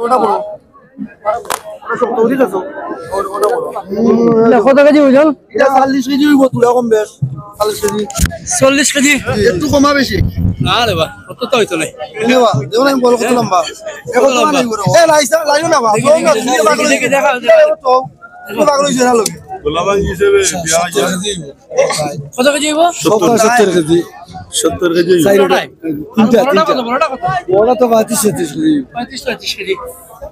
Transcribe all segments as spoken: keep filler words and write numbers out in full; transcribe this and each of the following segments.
ওটা বড়। ওটা শক্ত, ঠিক আছে? ওটা, ওটা বড়। এটা কত কেজি ওজন? এটা চল্লিশ কেজি হইব, তুলা কম বেশ। চল্লিশ কেজি। চল্লিশ কেজি? একটু কমা বেশি। না রে বা, অত তো হইতো নাই। এ বা, দেখো না, আমি বল কত লম্বা। কত লম্বা? এ, লাইস-, লাইও না বা। দেখি, দেখি, দেখি, দেখি, দেখি, দেখা, দেখা। এ, ও তো, তুমি পাগল হইছো না লোকে। গোলাবাজি হিসেবে বিয়া হয়। কত কেজি হইব? সত্তর, সত্তর কেজি। সত্তর কেজি হইব। চাইরোটা। তিনটা, বড়টা তিনটা। কত, বড়টা কত? বড়টা তো পঁয়ত্রিশ ছত্রিশ কেজি। পঁয়ত্রিশ ছত্রিশ কেজি।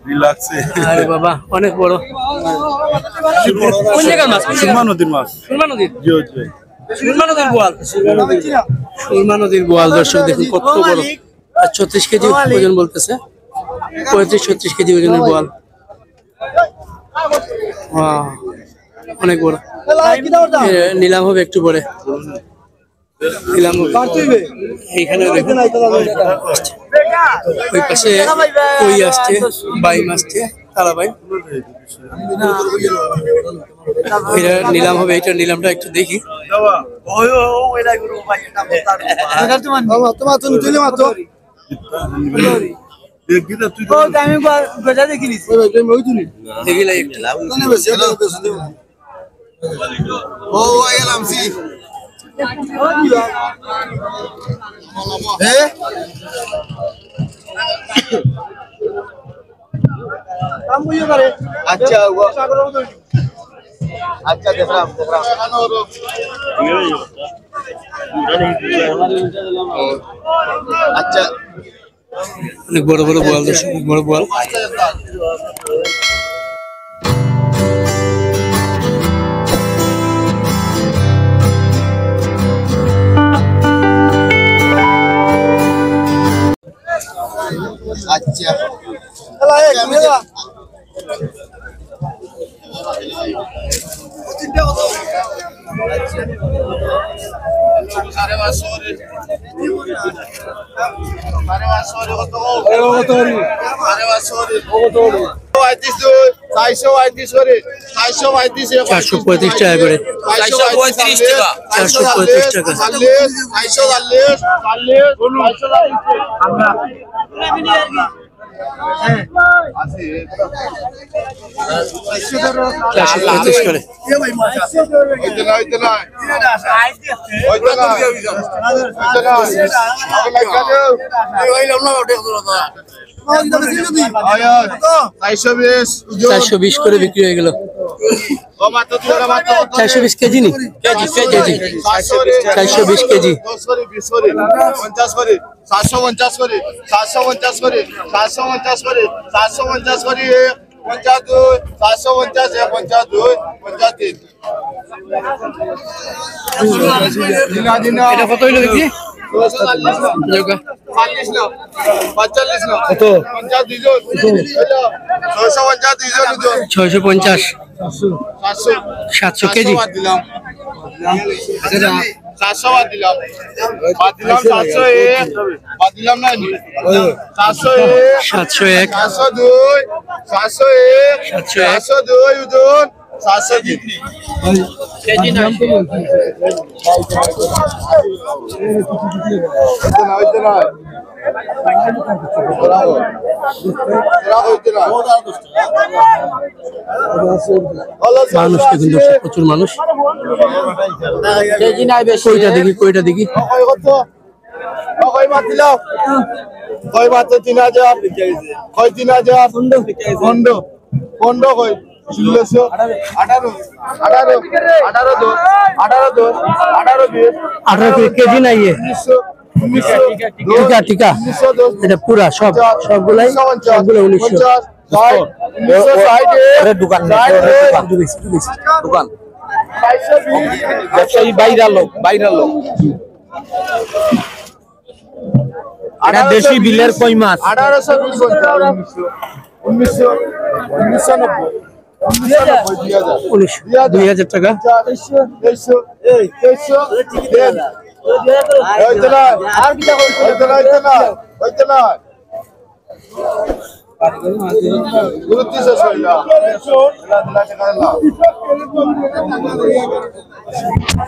রিল্যাক্সে। আরে বাবা, অনেক বড়। কোন জায়গার মাছ? সুরমা নদীর মাছ। সুরমা নদীর? জি, জি। সুরমা নদীর বোয়াল। সুরমা নদীর বোয়াল, দর্শক দেখুন কত বড়। আর ছত্রিশ কেজি ওজন বলতেছে। পঁয়ত্রিশ ছত্রিশ কেজি ওজনের বোয়াল। ওয়াও, অনেক বড়। এ, নিলাম হবে একটু পরে। নিলাম হবে। এইখানে দেখুন। ওই পাশে কই আসছে, বাইম আসছে, তারা বাইম। এটা নিলাম হবে, এটা নিলামটা একটু দেখি। মামা, তোমার তুমি তুলে মাত্র। দেখি না তুই। ও, আমি গো-, গোটা দেখি নিছি। ওই ভাই, ওই তুলি। দেখি লাই একটু। না, না, বেশি, এটা বেশি দেবো। ও, ও, এলাম সি। এ? আচ্ছা, ও। আচ্ছা, দেখলাম, দেখলাম। আচ্ছা। অনেক বড় বড় বোয়াল, দর্শক, অনেক বড় বোয়াল। আচ্ছা। পঁয়ত্রিশ দুই, চারশো পঁয়ত্রিশ করে, চারশো পঁয়ত্রিশ, চারশো পঁয়ত্রিশ টাকা করে। চারশো পঁয়ত্রিশ টাকা। চারশো পঁয়ত্রিশ টাকা। চল্লিশ, চারশো চল্লিশ, চল্লিশ, চারশো চল্লিশ। চারশো পঁয়ত্রিশ করে। হইতে না, হইতে না। হইতে না। হইতে না। হইতে না। চারশো বিশ। চারশো বিশ করে বিক্রি হয়ে গেল। চারশো বিশ কেজি নি? KG, KG. চারশো বিশ কেজি। পঞ্চাশ করে, চারশো পঞ্চাশ করে, চারশো পঞ্চাশ করে, চারশো পঞ্চাশ করে, চারশো পঞ্চাশ করে, পঞ্চাশ দুই, চারশো পঞ্চাশ, পঞ্চাশ দুই, পঞ্চাশ তিন। এটা কত হইলো দেখি? চল্লিশ না, পঁয়তাল্লিশ না, কত? পঞ্চাশ দুইজন। ছয়শো পঞ্চাশ দুইজন ওজন। ছয়শো পঞ্চাশ। সাতশো। সাতশো কেজি। বাদ দিলাম। চারশো বাদ দিলাম। বাদ দিলাম চারশো এক। বাদ দিলাম না নি? চারশো এক। সাতশো এক। চারশো দুই। চারশো এক। সাতশো এক। চারশো দুই ওজন। চারশো তিন। কেজি নয়। ওইটা না, ওইটা না। ওরা, ওরা ওইটা না। মানুষ কিন্তু প্রচুর মানুষ। কেজি নাই বেশি। কয়টা দেখি, কয়টা দেখি। কয় মাত্র তিন হাজার, কয় তিন হাজার, পনেরো, পনেরো কয়, ষোলোশো, আঠারো, আঠারো, আঠারো দশ, আঠারো দশ, আঠারো বিশ, আঠারো বিশ কেজি নাই এ। উনিশশো, উনিশশো, টিকা, টিকা। উনিশশো দশ, এটা পুরা সব, পঞ্চাশ, সবগুলাই, উনিশশো পঞ্চাশ, সবগুলাই উনিশশো। পঞ্চাশ, ষাট, উনিশশো ষাট এ, ওরে দোকান নেই, ষাট ওরে এ, দোকান। দোকান। ব্যবসায়ী বাইরা লোক, বাইরা লোক। এটা দেশি বিলের কই মাছ। আঠারোশো বিশ, উনিশশো, উনিশশো, উনিশশো নব্বই, উনিশশো নব্বই, দুই হাজার। উনিশ, দুই হাজার। দুই হাজার টাকা। তেইশশো, তেইশশো, তেইশশো, দেন। এই তো না, এই তো না, এই তো না, এই তো না।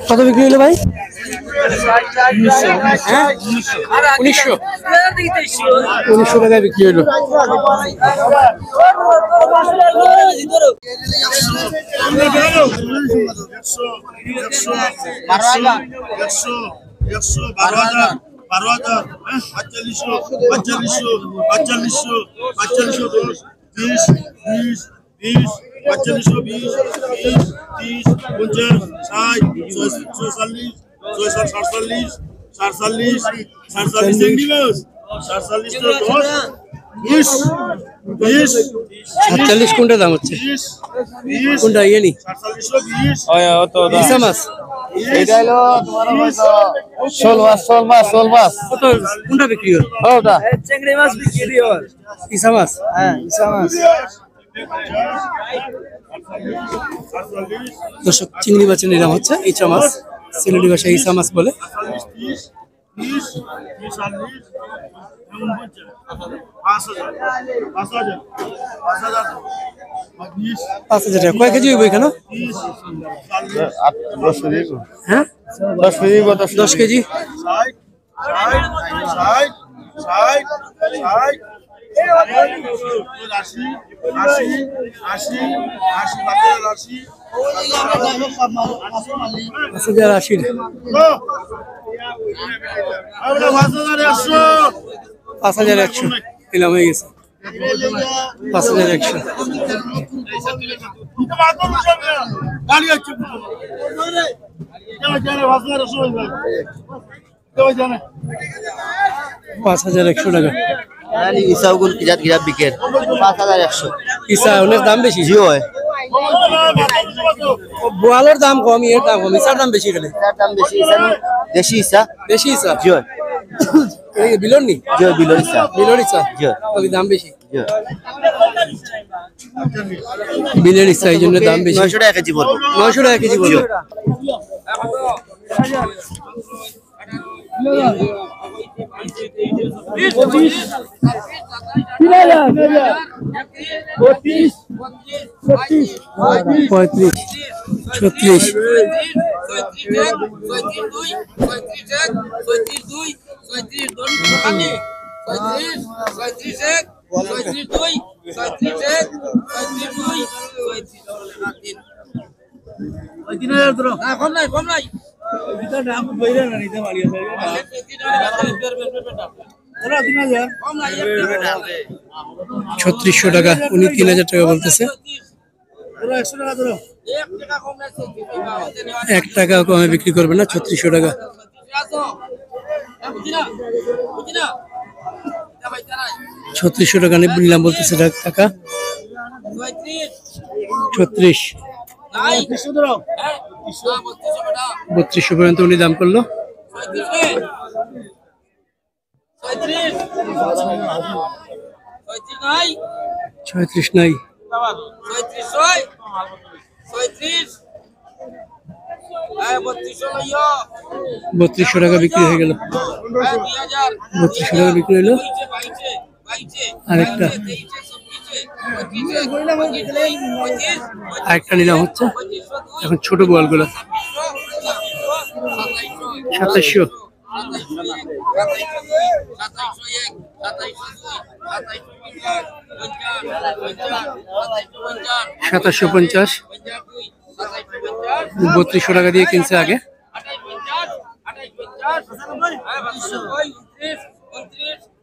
কত বিক্রি হলো ভাই? হ্যাঁ, উনিশশো। উনিশশো টাকায় বিক্রি হলো। একশো, একশো, একশো, বারো হাজার, বারো হাজার, হ্যাঁ, পঁয়তাল্লিশশো, পঁয়তাল্লিশশো, পঁয়তাল্লিশশো, পঁয়তাল্লিশশো দশ, তিরিশ, বিশ, বিশ, পঁয়তাল্লিশশো বিশ, তিরিশ, তিরিশ, পঞ্চাশ, ষাট, ছয়-, ছয়চল্লিশ, ছয় সাত সাতচল্লিশ, সাতচল্লিশ, সাতচল্লিশ, সাতচল্লিশ তো দশ, বিশ, বিশ, সাতচল্লিশ কোনটা দাম হচ্ছে? বিশ, বিশ, কোনটা ইয়ে নি? সাতচল্লিশশো বিশ। হয়, অত দাম। ইসা মাছ। এটা হলো তোমার হয়তো শোল মাছ, শোল মাছ, শোল মাছ। কত, কোনটা বিক্রি হয়? ওটা। চিংড়ি মাছ বিক্রি হয়। ইসা মাছ? হ্যাঁ, ইসা মাছ। দর্শক, চিংড়ি মাছের নিলাম হচ্ছে, ইচা মাছ, সিলেটি ভাষায় ইসা মাছ বলে। পাঁচ হাজার টাকা। কয় কেজি হইব এখানে? আট, দশ কেজি। হ্যাঁ, দশ কেজি, দশ কেজি। আশি, আশি, আশি, আশি, পাঁচ হাজার আশি। পাঁচ হাজার একশো। নিলাম হয়ে গেছে। পাঁচ হাজার একশো। পাঁচ হাজার একশো টাকা। ইসাগুন কিজাত কিজাত বিকের? পাঁচ হাজার একশো। ইসা অনেক দাম বেশি। জি হয়। বোয়ালর দাম কম, এর দাম কম, ইসার দাম বেশি এখানে। ইসার দাম বেশি, ইসার দেশি ইসা। দেশি ইসা? জি হয়। এই বিলর নি? জি হয়, বিলর ইসা। বিলর ইসা? জি হয়। তাহলে দাম বেশি। জি হয়। বিলের ইসা, এই জন্য দাম বেশি। নয়শো টাকা কেজি পড়বে। নয়শো টাকা কেজি পড়বে। জি হয়। পঁচিশ, তিন হাজার, তিন হাজার, বত্রিশ, ছত্রিশ, পঁয়ত্রিশ, ছত্রিশ, ওই তিন হাজার ধরো। না, কম নাই, কম নাই। এটা দাম বইরা না নিতে পারি। ধরো তিন হাজার। ছত্রিশশো টাকা, উনি তিন হাজার টাকা বলতেছে। ধরো একশো টাকা ধরো। এক টাকা কমে বিক্রি করবে না, ছত্রিশশো টাকা। ছত্রিশশো টাকা নিলাম বলতেছে টা-, টাকা। ছত্রিশ। বত্রিশশো পর্যন্ত উনি দাম করলো। ছয়ত্রিশ নাই। বত্রিশশো টাকা বিক্রি হয়ে গেল। বত্রিশশো টাকা বিক্রি হইলো। আরেকটা, আরেকটা নিলাম হচ্ছে। এখন ছোট বোয়ালগুলো। সাতাইশশো। সাতাশশো পঞ্চাশ। বত্রিশশো টাকা দিয়ে কিনছে আগে।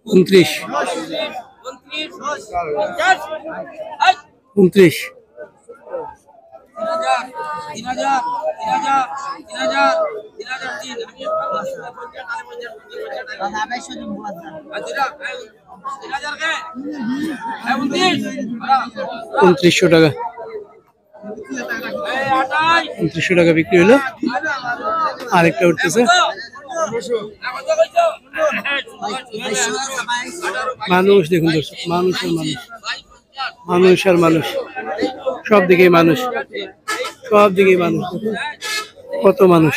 উনত্রিশ। উনত্রিশ। উনত্রিশশো টাকা। উনত্রিশশো টাকা বিক্রি হলো। আরেকটা উঠতেছে। মানুষ দেখুন দর্শক, মানুষ আর মানুষ, মানুষ আর মানুষ, সব দিকেই মানুষ, সব দিকেই মানুষ। কত মানুষ।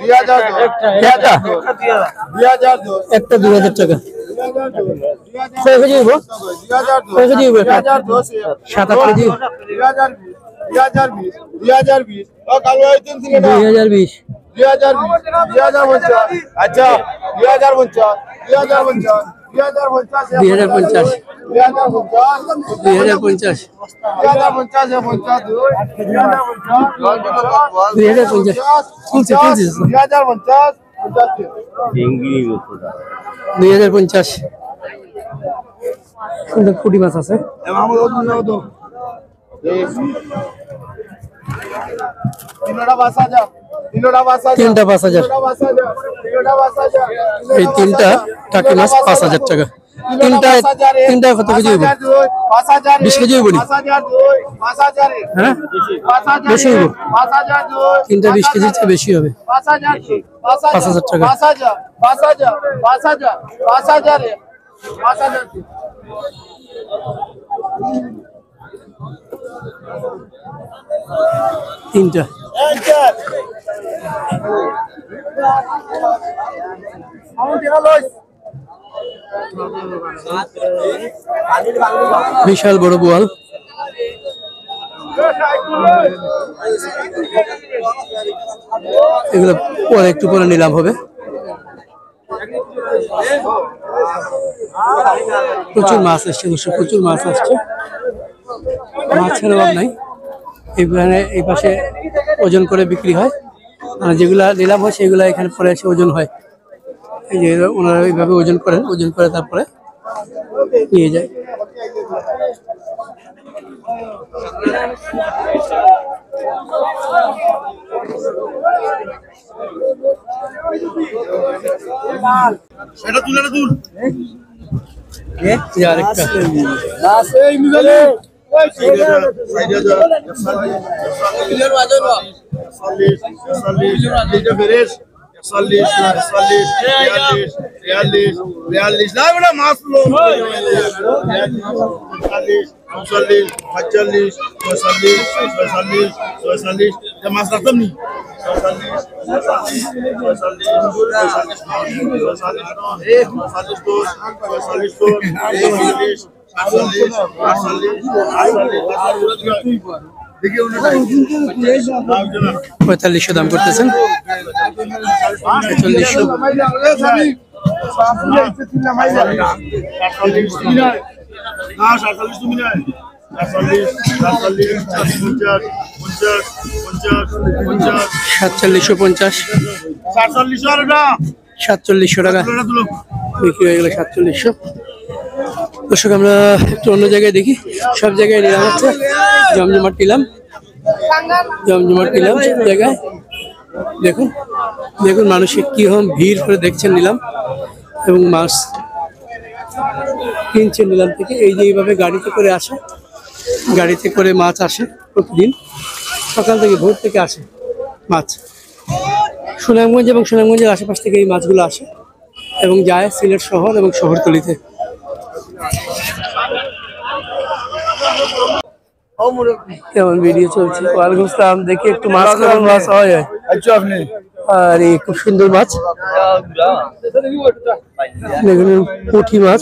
দুই হাজার দশ। একটা? দুই হাজার দশ। একটা দুই হাজার টাকা। কয় কেজি হইব? কয় কেজি হইব একটা? সাত আট কেজি। দুই হাজার বিশ। দুই হাজার বিশ। দুই হাজার বিশ। দুই হাজার বিশ। দুই হাজার পঞ্চাশ। আচ্ছা, দুই হাজার পঞ্চাশ। দুই হাজার পঞ্চাশ। দুই হাজার পঞ্চাশ। দুই হাজার পঞ্চাশ। দুই হাজার পঞ্চাশ। দুই হাজার পঞ্চাশ। দুই হাজার পঞ্চাশ। তুলছি, তুলছি। দুই হাজার পঞ্চাশ। দুই হাজার পঞ্চাশ। সুন্দর পুঁটি মাছ আছে। তিনটা পাঁচ হাজার। তিনটা পাঁচ হাজার। এই তিনটা টাকি মাছ পাঁচ হাজার টাকা। তিনটায়, তিনটায় কত কেজি হইব? বিশ কেজি হইব নি? হ্যাঁ, বেশি হইব। তিনটা বিশ কেজির চেয়ে বেশি হবে। পাঁচ হাজার টাকা। তিনটা। বিশাল বড় বোয়াল। এগুলো পরে, একটু পরে নিলাম হবে। প্রচুর মাছ আসছে দর্শক, প্রচুর মাছ আসছে, মাছের অভাব নাই। এখানে এই পাশে ওজন করে বিক্রি হয়, মানে যেগুলা নিলাম হয় সেগুলা এখানে পরে এসে ওজন হয়। এই যে ওনারা এইভাবে ওজন করেন, ওজন করে তারপরে নিয়ে যায়। এটা তুল, এটা তুল। এই আরেকটা। একচল্লিশ, একচল্লিশ, একচল্লিশ, বিয়াল্লিশ, তেয়াল্লিশ, বিয়াল্লিশ, বিয়াল্লিশ। না, বেটা, মাছ লো। বিয়াল্লিশ, চুয়াল্লিশ, পঁয়তাল্লিশ, ছয়চল্লিশ, ছয়চল্লিশ, ছয়চল্লিশ। এটা মাছ রাখতাম নি? ছয়চল্লিশ, ছয়চল্লিশ, ছয়চল্লিশ, ছয়চল্লিশ, ছয়চল্লিশ, ছয়চল্লিশ, ছয়চল্লিশ, ছয়চল্লিশ, ছয়চল্লিশ, ছয়চল্লিশ, ছয়চল্লিশ, ছয়চল্লিশ, ছয়চল্লিশ, ছয়চল্লিশ। দেখি, অন্যটা। পঁয়তাল্লিশশো দাম করতেছেন। ছেচল্লিশশো। সাতচল্লিশ তুমি নয়। না, সাতচল্লিশ তুমি নয়। সাতচল্লিশ, সাতচল্লিশ, পঞ্চাশ, পঞ্চাশ, পঞ্চাশ, পঞ্চাশ। সাতচল্লিশশো পঞ্চাশ। সাতচল্লিশশো আর ওটা। সাতচল্লিশশো টাকা তুলো, ওটা তুলো। বিক্রি হয়ে গেল সাতচল্লিশশো। দর্শক, আমরা একটু অন্য জায়গায় দেখি, সব জায়গায় নিলাম হচ্ছে জমজমাট নিলাম। জমজমাট নিলাম সব জায়গায়। দেখুন, দেখুন মানুষে কিরকম ভিড় করে দেখছেন নিলাম এবং মাছ কিনছেন নিলাম থেকে। এই যে এইভাবে গাড়িতে করে আসে, গাড়িতে করে মাছ আসে প্রতিদিন, সকাল থেকে ভোর থেকে আসে মাছ। সুনামগঞ্জ এবং সুনামগঞ্জের আশেপাশ থেকে এই মাছগুলো আসে এবং যায় সিলেট শহর এবং শহরতলিতে। কেমন ভিডিও চলছে? ওয়ালাইকুম আসসালাম। দেখি একটু মাছ, কেমন মাছ হয়। আচ্ছা, আপনি। আরে, খুব সুন্দর মাছ। দেখুন, পুঁটি মাছ।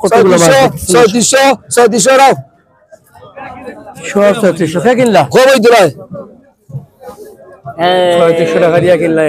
কতগুলো মাছ ছয়ত্রিশশো, দেখছি। ছয়ত্রিশশো, ছয়ত্রিশশো রাও। সব ছয়ত্রিশশো। কে কিনলা? কমাই দিলাই। হ্যাঁ। ছয়ত্রিশশো টাকা দিয়া কিনলে।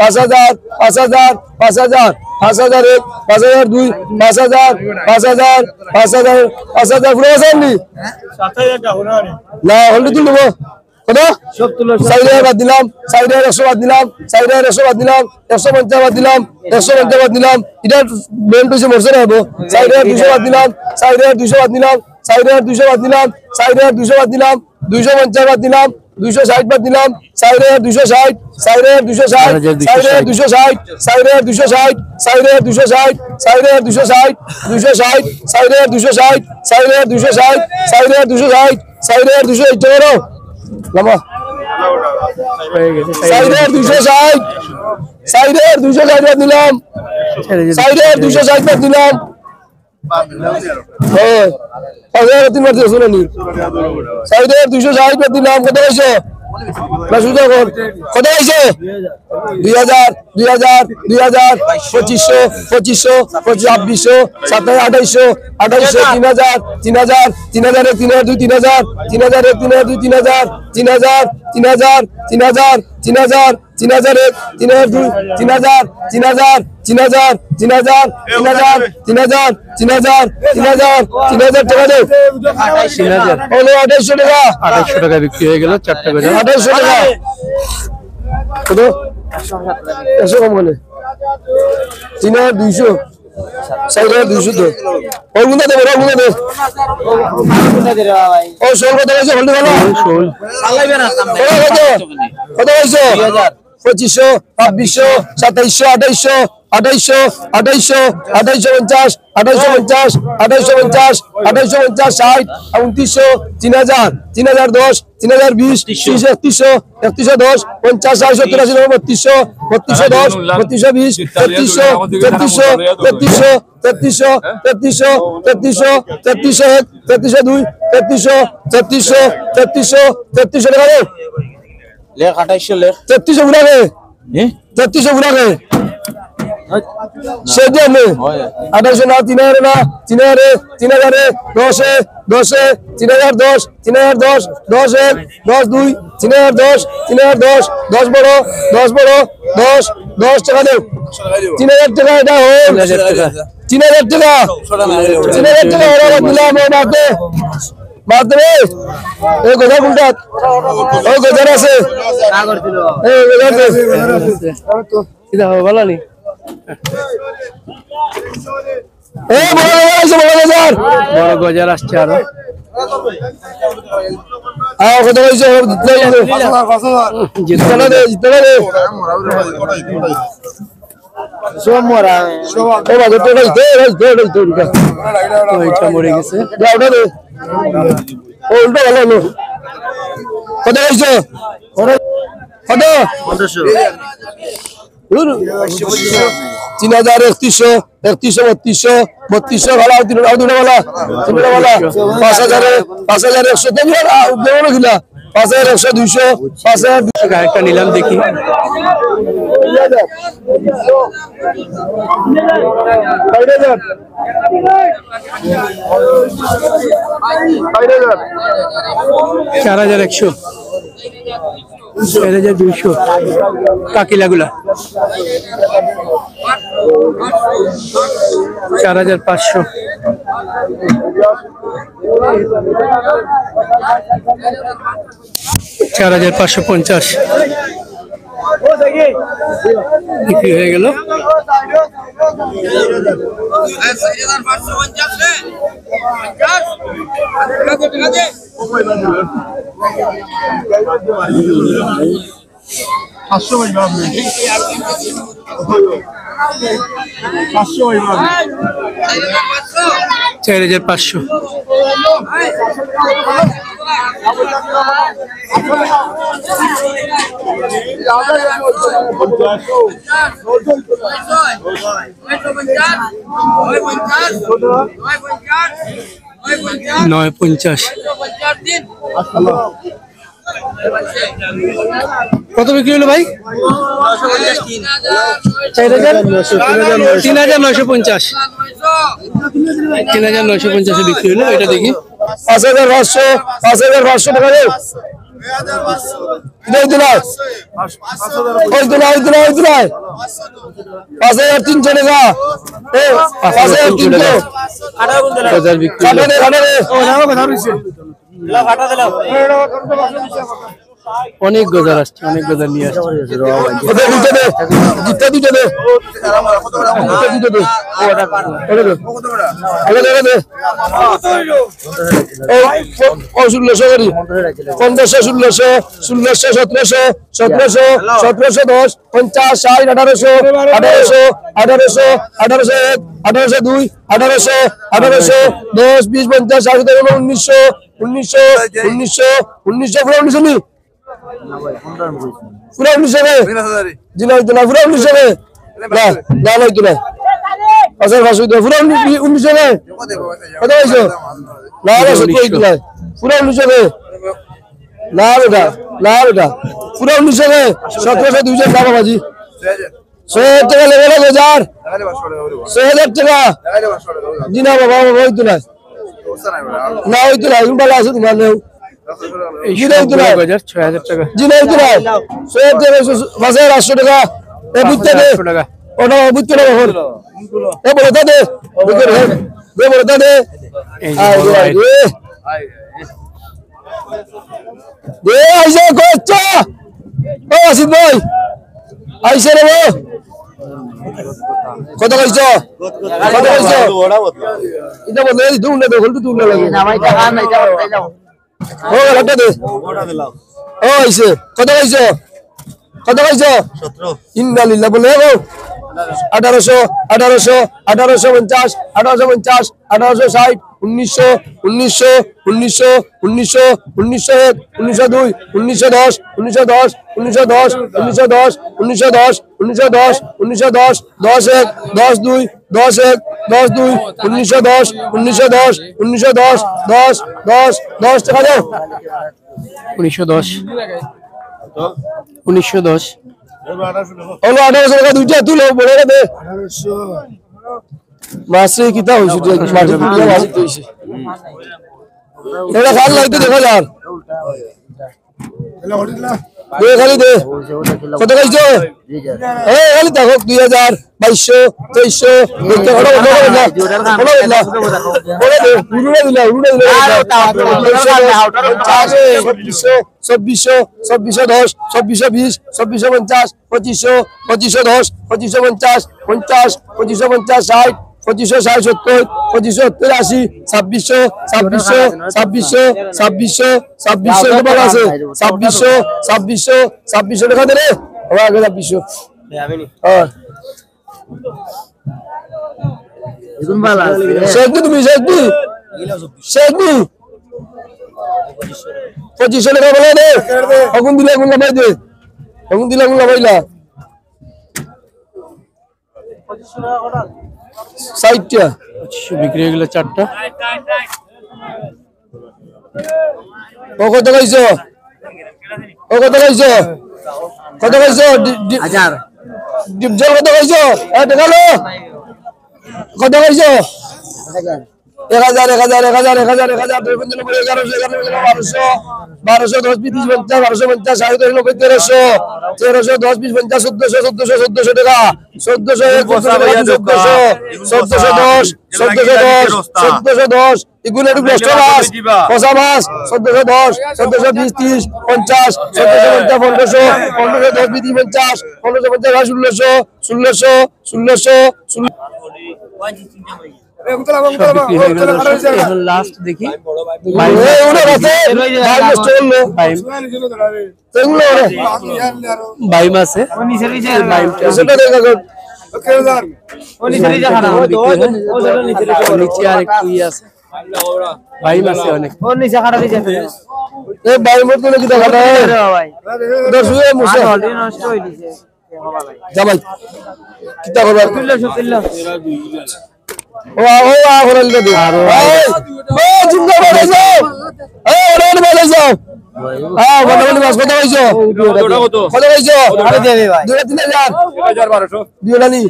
পাঁচ হাজার, পাঁচ হাজার, পাঁচ হাজার, পাঁচ হাজার এক, পাঁচ হাজার দুই, পাঁচ হাজার, পাঁচ হাজার, পাঁচ হাজার, পাঁচ হাজার, পুরা আছে নি? না, হলদি তুলবো। কত? চাইর হাজার বাদ দিলাম, চাইর হাজার একশো বাদ দিলাম, চাইর হাজার একশো বাদ দিলাম, একশো পঞ্চাশ বাদ দিলাম, একশো পঞ্চাশ বাদ দিলাম। এটা বেল্ট হইছে, মরছে না হবো। চাইর হাজার দুইশো বাদ দিলাম, চাইর হাজার দুইশো বাদ দিলাম, চাইর হাজার দুইশো বাদ দিলাম, চাইর হাজার দুইশো বাদ দিলাম, দুইশো পঞ্চাশ বাদ দিলাম, দুইশো ষাট বাদ দিলাম, চাইর হাজার দুইশো ষাট, চাইর হাজার দুইশো ষাট, চাইর হাজার দুইশো ষাট, চাইর হাজার দুইশো ষাট, চাইর হাজার দুইশো ষাট, চাইর হাজার দুইশো ষাট, দুইশো ষাট, চাইর হাজার দুইশো ষাট, চাইর হাজার দুইশো ষাট, চাইর হাজার দুইশো ষাট, চাইর হাজার দুইশো ষাট, লামা। হয়ে গেছে। চাইর হাজার দুইশো ষাট, চাইর হাজার দুইশো ষাট বাদ দিলাম, ছেড়ে দিন। চাইর হাজার দুইশো ষাট বাদ দিলাম। হ্যাঁ, পাঁচ হাজার তিন বার দিছো না নি? চাইর হাজার দুইশো ষাট বাদ দিলাম, কত হইছে? না, সুজা কর। কত হইছে? দুই হাজার, দুই হাজার, দুই হাজার, পঁচিশশো, পঁচিশশো, পঁচিশ, ছাব্বিশশো, সাতাইশ, আঠাইশশো, আঠাইশশো, তিন হাজার, তিন হাজার, তিন হাজার এক, তিন হাজার দুই, তিন হাজার, তিন হাজার এক, তিন হাজার দুই, তিন হাজার, তিন হাজার, তিন হাজার, তিন হাজার, তিন হাজার, তিন হাজার এক, তিন হাজার দুই, তিন হাজার, তিন হাজার, তিন হাজার, তিন হাজার, তিন হাজার, তিন হাজার, তিন হাজার, তিন হাজার, তিন হাজার টাকা দেও। তিন হাজার। হলো আঠাইশশো টাকা। আঠাইশশো টাকা বিক্রি হয়ে গেল, চারটা গজা। আঠাইশশো টাকা। কত? একশো কম কেনে? তিন হাজার দুইশো। চাইর হাজার দুইশো তো। ওগুলো দে, ওগুলো দে। ও, শোল কত হইছে? হলদি ভালা? শোল। কত হইছে? কত হইছে? পঁচিশশো, ছাব্বিশশো, সাতাইশশো, আঠাইশশো, আঠাইশশো, আঠাইশশো, আঠাইশশো পঞ্চাশ, আঠাইশশো পঞ্চাশ, আঠাইশশো পঞ্চাশ, আঠাইশশো পঞ্চাশ, ষাট, ঊনত্রিশশো, তিন হাজার, তিন হাজার দশ, তিন হাজার বিশ, ত্রিশ, একত্রিশশো, একত্রিশশো দশ, পঞ্চাশ, ষাট, সত্তর, আশি, নব্বই, বত্রিশশো, বত্রিশশো দশ, বত্রিশশো বিশ, তেত্রিশশো, তেত্রিশশো, তেত্রিশশো, তেত্রিশশো, তেত্রিশশো, তেত্রিশশো এক, তেত্রিশশো দুই, তেত্রিশশো, তেত্রিশশো, তেত্রিশশো, তেত্রিশশো টাকা দেও। লেখ, আঠাইশশো লেখ। তেত্রিশশো গুণা কে? এ? তেত্রিশশো গুণা কে? সে যে আপনি। হয়। আঠাইশশো না, তিন হাজার না, তিন হাজারে, তিন হাজারে, দশে, দশে, তিন হাজার দশ, তিন হাজার দশ, দশ এক, দশ দুই, তিন হাজার দশ, তিন হাজার দশ, দশ বড়, দশ বড়, দশ, দশ টাকা দেও। তিন হাজার টাকা এটা হোক। তিন হাজার টাকা। তিন হাজার টাকা। তিন হাজার টাকা ওরা দিলাম, ও মাতে। মাতে রে। এই গজা কোনটা? ওই গজার আছে। এই গজার আছে। কিতা হবে, ভালা নি? এ, বড় গজার আইছে, বড় গজার। বড় গজার আসছে আরো। আও, কত হইছে? জিততে না দে, জিততে না দে। সব মরা। ও বাবা, তো নাই, দে, দে, দে, দে, দে। ওইটা মরে গেছে। যা, ওটা দে। ও, উল্টা ভালো হলো। কত হইছে? কত? তিন হাজার, একত্রিশশো, একত্রিশশো, বত্রিশশো, বত্রিশশো, ভালা, তিনটা, তিনটা ভালা, তিনটা ভালা, পাঁচ হাজারে, পাঁচ হাজার একশো, তো আর, আর, দেবো না কিনা? পাঁচ হাজার একশো, দুইশো, পাঁচ হাজার। আরেকটা নিলাম, দেখি। ষাট হাজার। ষাট হাজার। চার হাজার একশো। চার হাজার দুইশো। কাকিলাগুলা। চার হাজার পাঁচশো। চার হাজার পাঁচশো পঞ্চাশ। বিক্রি হয়ে গেল। পাঁচশো ভাই, বাপ রে। পাঁচশো ভাই, বাপ রে। চার হাজার পাঁচশো। নয় পঞ্চাশ। কত বিক্রি হলো ভাই? চার হাজার? তিন হাজার নয়শো পঞ্চাশ। তিন হাজার নয়শো পঞ্চাশে বিক্রি হলো, এটা দেখি। পাঁচ হাজার পাঁচশো, পাঁচ হাজার পাঁচশো টাকা দেও। দিলাই, দিলাই। ওই দিলাই, ওই দিলাই, ওই দিলাই। পাঁচ হাজার তিনশো টাকা। এ, পাঁচ হাজার তিনশো। বাজার বিক্রি হলো। কাটা দে, কাটা দে। অনেক গজার আসছে, অনেক গজার নিয়ে আসছে। ওদের দুটো দে, দুটো, দুটো দে। দুটো, দুটো দে। ওটা দে। ওটা দে, ওটা দে। এই, প-, প-, ষোলোশো করি। পনেরোশো, ষোলোশো, ষোলোশো, সতেরোশো, সতেরোশো, সতেরোশো দশ, পঞ্চাশ, ষাট, আঠারোশো, আঠারোশো, আঠারোশো, আঠারোশো এক, আঠারোশো দুই, আঠারোশো, আঠারোশো দশ, বিশ, পঞ্চাশ, ষাট, সত্তর, উনিশশো, উনিশশো, উনিশশো, উনিশশো, পুরা উনিশশো নি? পুরা উনিশশো রে? জি না, হইতো না, পুরা উনিশশো রে? না, না, না, হইতো না। আচ্ছা, পাঁচশো হইতো না। পুরা উনি-, উনিশশো রে? কত পাইছো? না, না, সত্যি হইতো না। পুরা উনিশশো রে? না বেটা, না বেটা। পুরা উনিশশো রে? সতেরোশো দুইশো না বাবাজি। ছয় হাজার টাকা লেগে না, হাজার। ছয় হাজার টাকা। জি না বাবা, বাবা, হইতো না। না, হইতো না, এখন ভালো আছে তোমার নেও। এই জি না, হইতো না। ছয় হাজার টাকা। জি না, হইতো না। ছয় হাজার টাকা, পাঁচ হাজার আটশো টাকা। এ বুঝতে দে। আটশো টাকা। ওটা বুঝতে না এখন। এ বলে তা দে। বুঝতে দে। দে বলে তা দে। এই যে আয়, বড় আয়, ভাই। দে। দে, আইছে, কত? ও, আসিফ ভাই। আইছে রে, ও। কত কইছো? কত কইছো? এটা বন্ধ করে দিতে, উল্টা দে, উল্টা দে, উল্টা লাগে। না ভাই, এটা আর না, এটা আর না, এটা আর না। ও, একটা দে। ও, আইছে। কত কইছো? কত কইছো? সতেরো। ইন্না লিল্লাহ বলে, ও। আঠারোশো, আঠারোশো, আঠারোশো পঞ্চাশ, আঠারোশো পঞ্চাশ, আঠারোশো ষাট, উনিশশো, উনিশশো, উনিশশো, উনিশশো, উনিশশো এক, উনিশশো দুই, উনিশশো দশ, উনিশশো দশ, উনিশশো দশ, উনিশশো দশ, উনিশশো দশ, উনিশশো দশ, উনিশশো দশ, দশ এক, দশ দুই, দশ এক, দশ দুই, উনিশশো দশ, উনিশশো দশ, উনিশশো দশ, দশ, দশ, দশ টাকা দাও। উনিশশো দশ। উনিশশো দশ। হলো আঠারোশো টাকা দুইটা তুলো, বড় করে দে। মাসে কিতা হইছে, যে মাসে কিতা মাসে হইছে। এটা খাল লাগতে দেখা যার। দে খালি দে। কত খাইছো? এ, খালি দেখো, দুই হাজার, বাইশশো, তেইশশো, দেখতে কত, কত, কত, কত, কত, কত দে, উড়ে দিলা, উড়ে দিলা। ছাব্বিশশো, ছাব্বিশশো, ছাব্বিশশো দশ, ছাব্বিশশো বিশ, ছাব্বিশশো পঞ্চাশ, পঁচিশশো, পঁচিশশো দশ, পঁচিশশো পঞ্চাশ, পঞ্চাশ, পঁচিশশো পঞ্চাশ, ষাট, পঁচিশশো ষাট, সত্তর, পঁচিশশো সত্তর, আশি, ছাব্বিশশো, ছাব্বিশশো, ছাব্বিশশো, ছাব্বিশশো, ছাব্বিশশো, এটা ভালো আছে। ছাব্বিশশো, ছাব্বিশশো, ছাব্বিশশো টাকা দে রে। আমার আগে ছাব্বিশশো। হ্যাঁ। শেষ নি তুমি, শেষ নি? শেষ নি? পঁচিশশো টাকা বলে দে। অগুন দিলে অগুন লাভাই দে। অগুন দিলে অগুন লাভাইলা। ষাটটা। পঁচিশশো বিক্রি হয়ে গেল চারটা। ও কত খাইছো? ও কত খাইছো? কত খাইছো? ডি-, ডি-, হাজার। ডিপ জল কত খাইছো? এ, দেখালো? কত খাইছো? হাজার। এক হাজার, এক হাজার, এক হাজার, এক হাজার, এক হাজার, দুই পঞ্চাশ নব্বই, এগারোশো, এগারোশো, বারোশো, বারোশো দশ, বিশ, তিরিশ, পঞ্চাশ, বারোশো পঞ্চাশ, ষাট, সত্তর, নব্বই, তেরোশো, তেরোশো দশ, বিশ, পঞ্চাশ, চোদ্দশো, চোদ্দশো, চোদ্দশো টাকা, চোদ্দশো এক, চোদ্দশো টাকা, চোদ্দশো, চোদ্দশো দশ, চোদ্দশো দশ, চোদ্দশো দশ, এগুলো একটু নষ্ট মাছ, পচা মাছ, চোদ্দশো দশ, চোদ্দশো বিশ, তিরিশ, পঞ্চাশ, চোদ্দশো পঞ্চাশ, পনেরোশো, পনেরোশো দশ, বিশ, তিরিশ, পঞ্চাশ, পনেরোশো পঞ্চাশ, ষোলোশো, ষোলোশো, ষোলোশো, ষোলো। সব বিক্রি হয়ে গেল দর্শক। এখন লাস্ট দেখি। বাইম। এই ওনার আছে, বাইম নষ্ট করলো। বাইম। এগুলো ওরে। বাইম আছে। বাইমটা। নিচে আর একটু ইয়ে আছে। বাইম আছে অনেক। এই বাইম তো নাকি দেখা যায়? দর্শক, এই মুসা। যা ভাই, কিতা করবা? ও, ও, ও, ঘোরালি তো দে। এই, ও, জিন্দা বাড়ি যাও। এই, ওরে, ওরে, বাড়ি যাও। হ্যাঁ, মোটামুটি মাছ কত পাইছো? কত পাইছো? দুইটা তিন হাজার। দুইটা নি?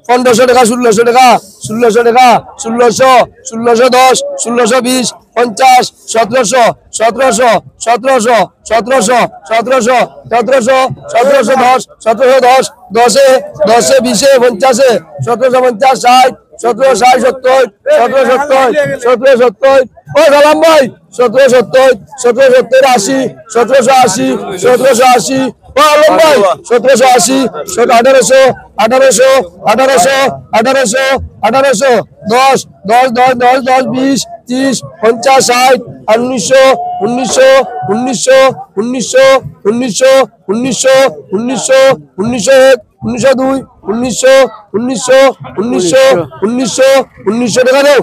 পনেরোশো টাকা, ষোলোশো টাকা, ষোলোশো টাকা, ষোলোশো, ষোলোশো দশ, ষোলোশো বিশ, পঞ্চাশ, সতেরোশো, সতেরোশো, সতেরোশো, সতেরোশো, সতেরোশো, সতেরোশো, সতেরোশো দশ, সতেরোশো দশ, দশে, দশে, বিশে, পঞ্চাশে, সতেরোশো পঞ্চাশ, ষাট, সতেরোশো ষাট, সত্তর, সতেরোশো সত্তর, সতেরোশো সত্তর, ও সালাম ভাই, সতেরোশো সত্তর, সতেরোশো সত্তর, আশি, সতেরোশো আশি, সতেরোশো আশি, ও আলম ভাই, সতেরোশো আশি, সত-, আঠারোশো, আঠারোশো, আঠারোশো, আঠারোশো, আঠারোশো, দশ, দশ, দশ, দশ, দশ, বিশ, তিরিশ, পঞ্চাশ, ষাট, আর উনিশশো, উনিশশো, উনিশশো, উনিশশো, উনিশশো, উনিশশো, উনিশশো, উনিশশো এক, উনিশশো দুই, উনিশশো, উনিশশো, উনিশশো, উনিশশো, উনিশশো টাকা দাও।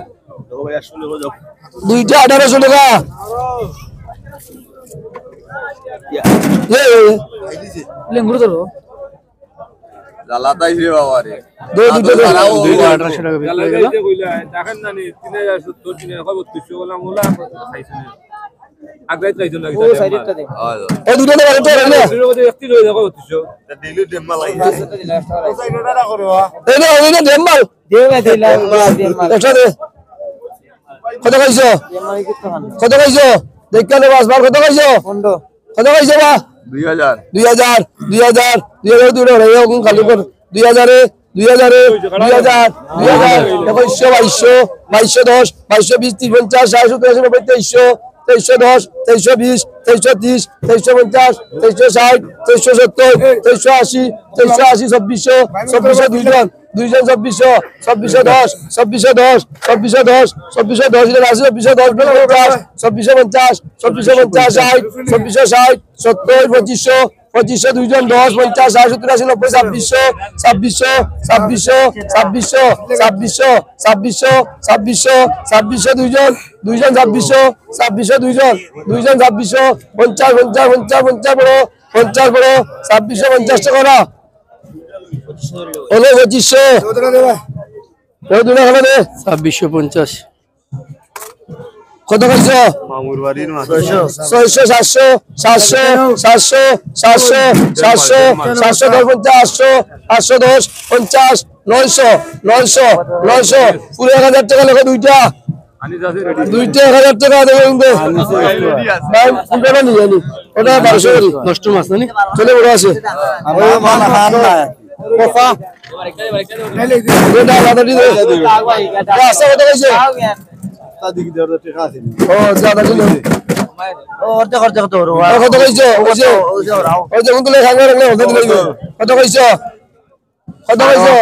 দুইটা আঠারোশো টাকা। এ, এ, এ। লেঙ্গুর ধরো। জ্বালাতাইস রে বাবা রে। দে, দুইটা দে। দুইটা আঠারোশো টাকা বিক্রি হয়ে গেল। দেখেন না নি, তিন হাজার সত্তর, তিন হাজার বত্রিশশো বললাম, ওলা খাইছে না। আগ্রাইত খাইছো না, ও, কিতা সাইডেরটা দে। হয়, হয়। এই দুইটা দে, আরেকটা রাখ না। দুইটার মধ্যে একটি রয়ে যাবে, বত্রিশশো। এটা ডেইলি ডেম্মাল লাগে। এই নে, এই নে, ডেম্মাল। দে ভাই, দে, লাও, দে, দে, মাল। একটা দে। কত খাইছো? দে, মাল, কিচ্ছু খান। কত খাইছো? দেখ কেন বাস বার কত খাইছো? পনেরো। কত খাইছো বা? দুই হাজার। দুই হাজার, দুই হাজার, দুই হাজার, দুই হাজার, এই রকম খালি কর। দুই হাজারে, দুই হাজারে, দুই হাজার, দুই হাজার, একুশশো, বাইশশো, বাইশশো দশ, বাইশশো বিশ, তিরিশ, পঞ্চাশ, ষাট, সত্তর, আশি, নব্বই, তেইশশো, তেইশশো দশ, তেইশশো বিশ, তেইশশো তিরিশ, তেইশশো পঞ্চাশ, তেইশশো ষাট, তেইশশো সত্তর, তেইশশো আশি, তেইশশো আশি, চব্বিশশো, চব্বিশশো দুইজন, দুইজন চব্বিশশো, চব্বিশশো দশ, চব্বিশশো দশ, চব্বিশশো দশ, চব্বিশশো দশ, এটা আছে, চব্বিশশো দশ, পঞ্চাশ, চব্বিশশো পঞ্চাশ, চব্বিশশো পঞ্চাশ, ষাট, চব্বিশশো ষাট, সত্তর, পঁচিশশো, পঁচিশশো দুইজন, দশ, পঞ্চাশ, ষাট, সত্তর, আশি, নব্বই, ছাব্বিশশো, ছাব্বিশশো, ছাব্বিশশো, ছাব্বিশশো, ছাব্বিশশো, ছাব্বিশশো, ছাব্বিশশো, ছাব্বিশশো দুইজন, দুইজন ছাব্বিশশো, ছাব্বিশশো দুইজন, দুইজন ছাব্বিশশো, পঞ্চাশ, পঞ্চাশ, পঞ্চাশ, পঞ্চাশ বড়, পঞ্চাশ বড়, ছাব্বিশশো পঞ্চাশ টাকা না? হলো পঁচিশশো। ওই দুটো হলো রে। ছাব্বিশশো পঞ্চাশ। কত কইছো? মামুর বাড়ির মাছ। ছয়শো, সাতশো, সাতশো, সাতশো, সাতশো, সাতশো, সাতশো দশ, পঞ্চাশ, আটশো, আটশো দশ, পঞ্চাশ, নয়শো, নয়শো, নয়শো, পুরো এক হাজার টাকা লেখো দুইটা। দুইটা এক হাজার টাকা দেবে কিন্তু। ভাই, কোনটা নিয়ে জানি? ওটা বারোশো করি। নষ্ট মাছ, জানি? চলে বড় আছে। আমার মামা খান না। কোফা। ওটা আলাদা দিয়ে দে। আচ্ছা, কত কইছো? তা দেখি দেড় হাজার টাকা আছে। ও, দাদা ছিল। ও, অর্ধেক, অর্ধেক তো ওর। ও, কত কইছো? ওই যে, ওই যে ওরাও। ওই যে, কোন তুলে খাঙ্গা রাখলে, ওটা দিলে। কত কইছো? কত কইছো?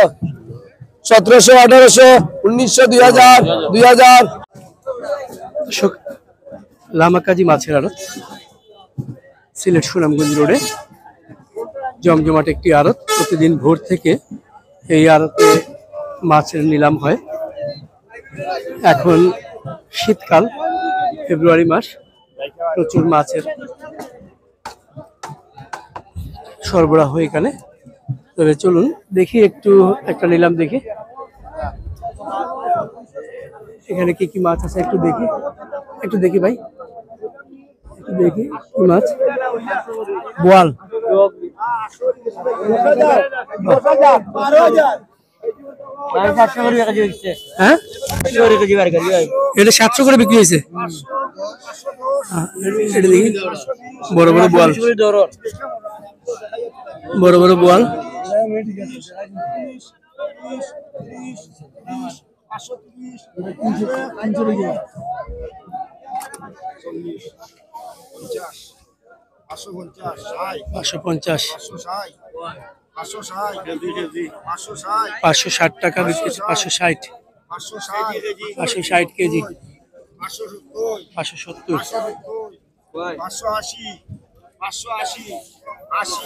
সতেরোশো, আঠারোশো, উনিশশো, দুই হাজার, দুই হাজার। দর্শক, লামাকাজি মাছের আড়ত, সিলেট সুনামগঞ্জ রোডে জমজমাট একটি আড়ত। প্রতিদিন ভোর থেকে এই আড়তে মাছের নিলাম হয়। এখন শীতকাল, ফেব্রুয়ারি মাস, প্রচুর মাছের সরবরাহ এখানে। তবে চলুন দেখি, একটু একটা নিলাম দেখি, এখানে কি কি মাছ আছে একটু দেখি, একটু দেখি ভাই, একটু দেখি কি মাছ। বোয়াল। ভাই, সাতশো করে কেজি হচ্ছে। হ্যাঁ, সাতশো করে কেজি বার করি ভাই। এটা সাতশো করে বিক্রি হয়েছে। হ্যাঁ, এটা দেখি, বড় বড় বোয়াল। বড় বড় বোয়াল। পাঁচশো পঞ্চাশ, ষাট। পাঁচশো পঞ্চাশ। পাঁচশো ষাট। পাঁচশো ষাট। পাঁচশো ষাট। পাঁচশো ষাট টাকা বিক্রি হচ্ছে, পাঁচশো ষাট। পাঁচশো ষাট। পাঁচশো ষাট কেজি। পাঁচশো সত্তর। পাঁচশো সত্তর। পাঁচশো সত্তর। পাঁচশো আশি। পাঁচশো আশি। আশি।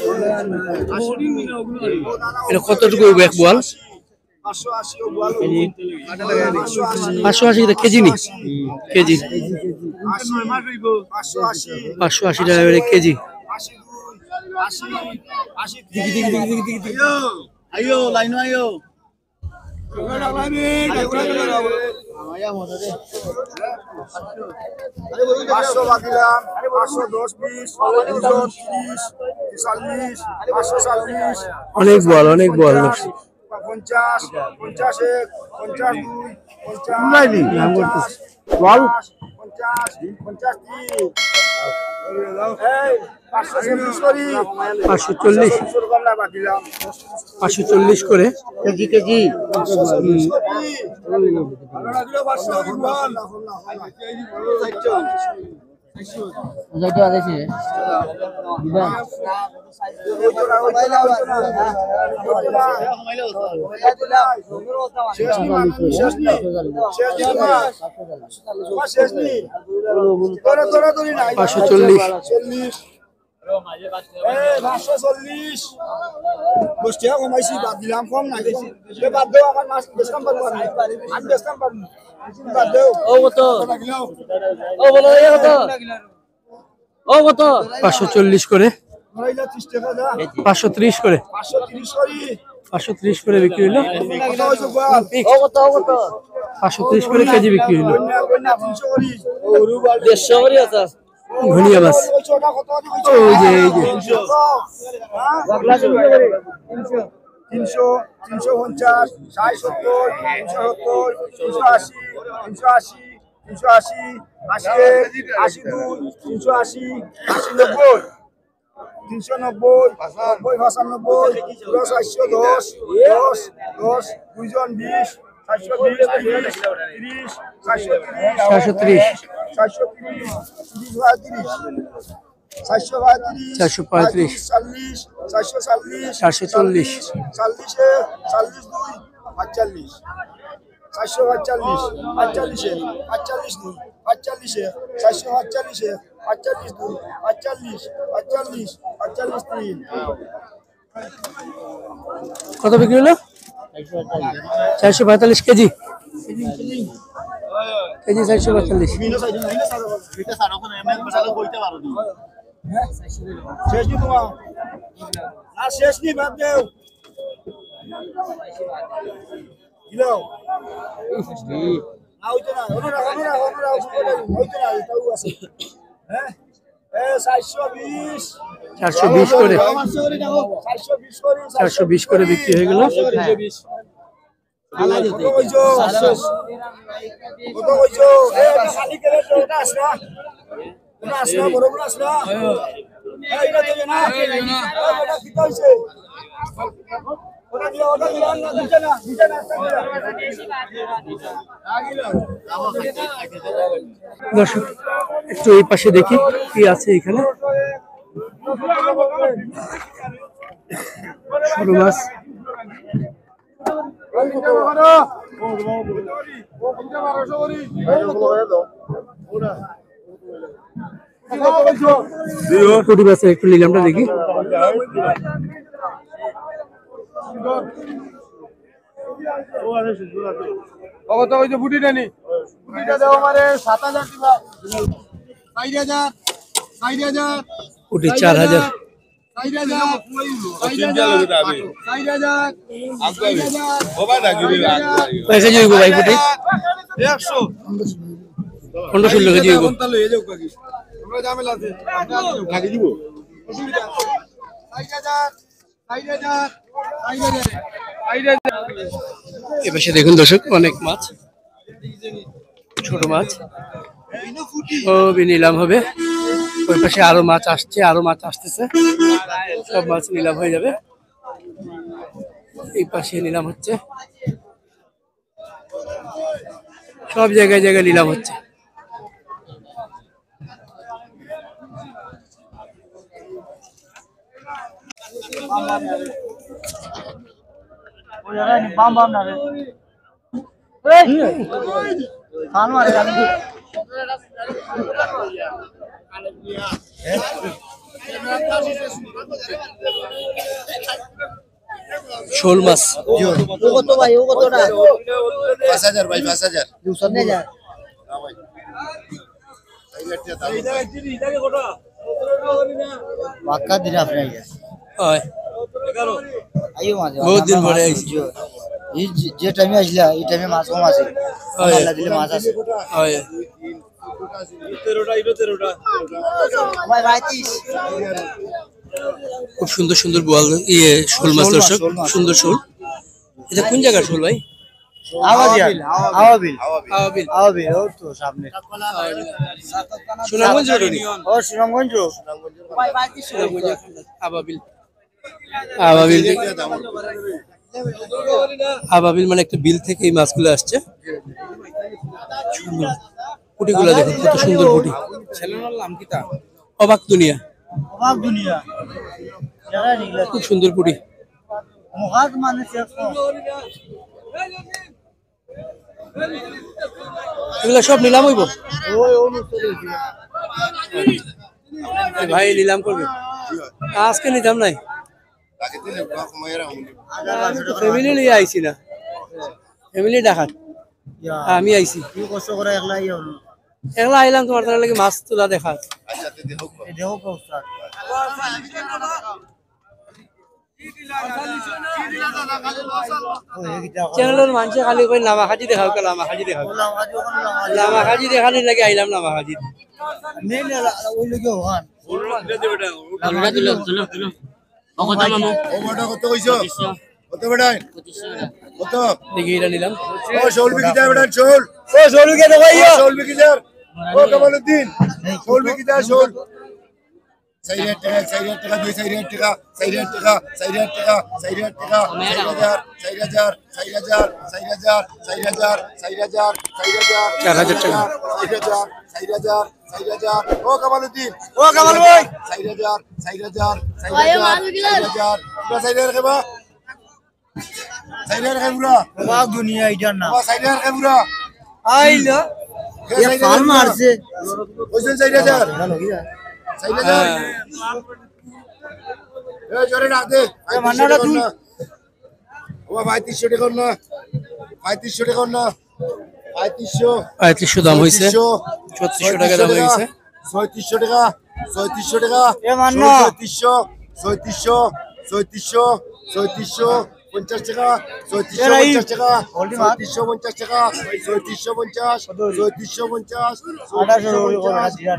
আশি। এটা কতটুকু হইব এক বোয়াল? পাঁচশো আশি ও বোয়াল। পাঁচশো আশি। পাঁচশো আশি এটা কেজি নি? কেজি। আশি। পাঁচশো আশি। পাঁচশো আশি টাকা করে কেজি। আশি দুই। আশি। আশি তিন। আইও, আইও, লাইনো আইও। পাঁচশো বাদ দিলাম, পাঁচশো দশ, বিশ, দুইশো, তিরিশ, চল্লিশ, পাঁচশো চল্লিশ। অনেক বল, অনেক বল। পঞ্চাশ, পঞ্চাশ এক, পঞ্চাশ দুই, পঞ্চাশ, বল। পঞ্চাশ, পঞ্চাশ তিন। এই, পাঁচশো চল্লিশ করি। পাঁচশো চল্লিশ। পাঁচশো চল্লিশ করে। KG, KG. হুম। শেষ নি, শেষ নি, শেষ নি, শেষ নি। ধরো, ধরো, ধরি না। পাঁচশো চল্লিশ। চল্লিশ। এ, পাঁচশো চল্লিশ। দশ টাকা কমাইছি, বাদ দিলাম, কম নাই। এ, বাদ দেও, আমার মাছ বেচতাম পারবো আমি। আমি বেচতাম পারবো। বাদ দেও। ও কত? ও বলো, এ কত? ও কত? পাঁচশো চল্লিশ করে। পাঁচশো ত্রিশ করে। পাঁচশো ত্রিশ করি। পাঁচশো ত্রিশ করে বিক্রি হইলো। কত হইছে বল? ও কত, ও কত? পাঁচশো ত্রিশ করে কেজি বিক্রি হইলো। কন্যা, কন্যা, তিনশো করি। দেড়শো করি আছে। ধনিয়া মাছ। ওই যে, এই যে। তিনশো, তিনশো পঞ্চাশ, ষাট, সত্তর, তিনশো সত্তর, তিনশো আশি, তিনশো আশি, তিনশো আশি, আশি এক, আশি দুই, তিনশো আশি, আশি নব্বই, তিনশো নব্বই, নব্বই পঁচানব্বই, পুরো চারশো দশ, দশ, দশ, দুইজন বিশ, চারশো বিশ, তিরিশ, তিরিশ, চারশো তিরিশ, চারশো তিরিশ। চারশো তিরিশ, তিরিশ, পঁয়ত্রিশ, চারশো পঁয়ত্রিশ, চারশো পঁয়ত্রিশ। চল্লিশ, চারশো চল্লিশ, চারশো চল্লিশ। চল্লিশে, চল্লিশ দুই, পাঁচচল্লিশ। চারশো পাঁচচল্লিশ, পাঁচচল্লিশে, পাঁচচল্লিশ দুই, পাঁচচল্লিশে, চারশো পাঁচচল্লিশে, পাঁচচল্লিশ দুই, পাঁচচল্লিশ, পাঁচচল্লিশ, পাঁচচল্লিশ তিন। কত বিক্রি হলো? চারশো পঁয়তাল্লিশ কেজি। কেজি চারশো পঁয়তাল্লিশ। শেষ নি তোমার? না, শেষ নি, বাদ দেও। দিলাও। না, হইতো না। অন্য রাখো, অন্য রাখো, অন্য রাখো, অন্য রাখো, হইতো না, এটাও আছে। হ্যাঁ? এ, চারশো বিশ। চারশো বিশ করে। চারশো বিশ করে, চারশো বিশ করে বিক্রি হয়ে গেল। কত কইছো? কত কইছো? এ, এটা খালি করে তো, ওটা আছে না? ওটা আছে না? বড় বড় আছে না? এই, এটা তো না। এই, ওটা কিতা হইছে? ওটা দিয়ে, ওটা দিয়ে, আর না, দিছে না, দিছে না, একটা দিয়ে। দর্শক, একটু এই পাশে দেখি কি আছে এখানে। সরু মাছ। পুঁটি মাছের একটু নিলামটা দেখি। কত হইছে পুঁটিটা নি? পুঁটিটা দাও আমারে সাত হাজার দিবা। চার হাজার, চার হাজার, পুঁটি চার হাজার। চার হাজার, চার হাজার, চার হাজার, চার হাজার। কয় কেজি হইব ভাই পুঁটি? একশো। পনেরো ষোলো কেজি হইব। আমরা ঝামেলা আছে। চার হাজার, চার হাজার, চার হাজার, চার হাজার। এ পাশে দেখুন দর্শক, অনেক মাছ, ছোট মাছ সবই নিলাম হবে। ওই পাশে আরো মাছ আসছে, আরো মাছ আসতেছে, সব মাছ নিলাম হয়ে যাবে। এই পাশে নিলাম হচ্ছে, সব জায়গায় জায়গায় নিলাম হচ্ছে। শোল মাছ। ও কত ভাই, ও কতটা? পাঁচ হাজার ভাই, পাঁচ হাজার। দুশো হাজার। পাক্কা দিন আপনি আইয়া। হয়। আইও মাঝে মাঝে, বহুত দিন আমরা পরে মাছ আইছি। ধরছি। এই যে, যে টাইমে আসলা, এই টাইমে মাছ কম আছে। হয়। আল্লাহ দিলে মাছ আছে। হয়। ভাই, ভাই, তিরিশ। খুব সুন্দর সুন্দর বোয়াল, ইয়ে, শোল মাছ শোল মাছ, দর্শক, শোল মাছ। সুন্দর শোল। এটা কোন জায়গার শোল ভাই? আওয়াবিল, আওয়াবিল। আওয়াবিল। আওয়াবিল, ওর তো সামনে। সুনামগঞ্জ রোড উনি? ও, সুনামগঞ্জ রোড। সুনামগঞ্জ, আবাবিল। আবাবিল থেকে, আবাবিল মানে একটা বিল থেকে এই মাছগুলো আসছে। সুন্দর। পুঁটিগুলো দেখুন, কত সুন্দর পুঁটি। চ্যানেলের নাম কিতা? অবাক দুনিয়া। অবাক দুনিয়া। খুব সুন্দর পুঁটি। মহাজ মানে শেষ কম। এগুলো সব নিলাম হইব। ওই, ওই মুহূর্তে দেখি। এই ভাই নিলাম করবে। আজকে নিতাম নাই। ফ্যামিলি নিয়ে আইছি না। ফ্যামিলি ডাকাত। ইয়া। আমি আইছি। কি কষ্ট করে একলা ইয়ে হলো? একলা আইলাম তোমার তার লাগি মাছ তোলা দেখার। আচ্ছা, তুই দেখো। এই দেখো কো উস্তাদ। চ্যানেলের মানষে খালি কই লামা খাজি দেখাও, লামা খাজি দেখাও। লামা খাজি দেখানির লাগি আইলাম, লামা খাজি। নেই, নেই, ওই লোকে ওখান। ও কত মামু? ও বেটা কত কইছো? কত বেটা? কত? দেখি এটা নিলাম। ও শোল বিকি যায় বেটা, শোল। ও শোল বিকি যায় ভাই। ও শোল বিকি যায়। ও কামালউদ্দিন। শোল বিকি যায়, শোল। চাইর হাজার টেকা, চাইর হাজার টেকা, দুই চাইর হাজার টেকা, চাইর হাজার টেকা, চাইর হাজার টেকা, চাইর হাজার টেকা, চাইর হাজার, চাইর হাজার, চাইর হাজার, চাইর হাজার, চাইর হাজার, চাইর হাজার, চাইর হাজার টেকা। চাইর হাজার, চাইর হাজার, চাইর হাজার। ও কামালউদ্দিন। ও কামাল ভাই। চাইর হাজার, চাইর হাজার, চাইর হাজার, চাইর হাজার। তোরা চাইর হাজার খাবা? চাইর হাজার খাই পুরা। বাবা দুনিয়া ইটার না। বাবা চাইর হাজার খাই পুরা। আইলো। এ চাইর হাজার ফাল মারছে। কইছেন চাইর হাজার। চাইর হাজার। এ জোরে না দে। এ মান্না না তুই। ও ভাই, পঁয়ত্রিশশো টেকা না, পঁয়ত্রিশশো টেকা না, পঁয়ত্রিশশো, পঁয়ত্রিশশো দাম হইছে। ছত্রিশশো, ছত্রিশশো টাকা দাম হইছে। ছয়ত্রিশশো টেকা, ছয়ত্রিশশো টেকা, এ মান্না। ছয়ত্রিশশো, ছয়ত্রিশশো, ছয়ত্রিশশো, ছয়ত্রিশশো পঞ্চাশ টেকা, ছয়ত্রিশশো পঞ্চাশ টেকা, ছয়ত্রিশশো পঞ্চাশ টেকা, ছয়ত্রিশশো পঞ্চাশ, ছয়ত্রিশশো পঞ্চাশ,